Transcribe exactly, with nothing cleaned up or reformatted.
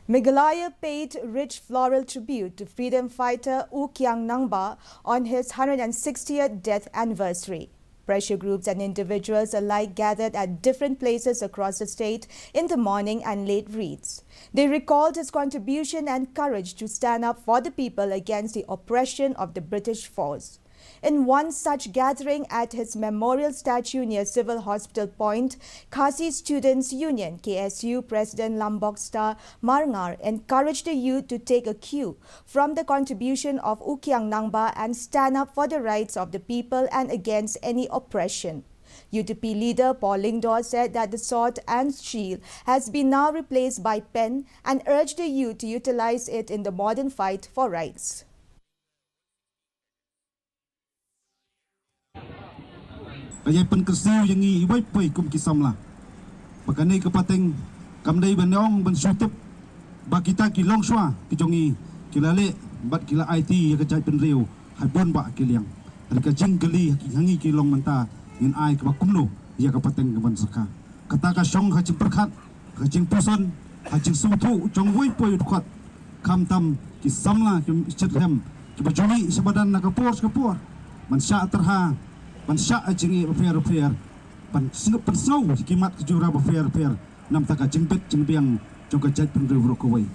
Meghalaya paid rich floral tribute to freedom fighter U Kiang Nangba on his hundred and sixtieth death anniversary. Pressure groups and individuals alike gathered at different places across the state in the morning and laid wreaths. They recalled his contribution and courage to stand up for the people against the oppression of the British force. In one such gathering at his memorial statue near Civil Hospital Point, Khasi Students Union, K S U, President Lambok Star Marngar encouraged the youth to take a cue from the contribution of U Kiang Nangba and stand up for the rights of the people and against any oppression. U T P leader Paul Lyngdoh said that the sword and shield has been now replaced by pen and urged the youth to utilize it in the modern fight for rights. Ka jai pynkyrsiew ïa ngi iwei pa iwei kum ki samla ba kane ka pateng kam dei ban ong ban shu tip ba kita ki longshuwa ki jong ngi ki la leh bad ki la aiti ïa ka jaitbynriew ha bun bah ki liang. Hynrei ka jingkylli ha ngi ki long mynta ngin ai kaba kumno ïa ka pateng kaban sa kha. Kata ka shong ha jingpyrkhat, ha jingpuson, ha jingsngewthuh jong uwei pa uwei u dkhot. Khamtam ki samla ki shitrhem kiba ju mih sha madan na ka por sha ka por ban shah tyrha, ban shah jingeh bapher bapher, ban pynsngew ïa ki mat ki jura bapher bapher na bynta ka jingbit jingbiang jong ka jaitbynriew baroh kawei.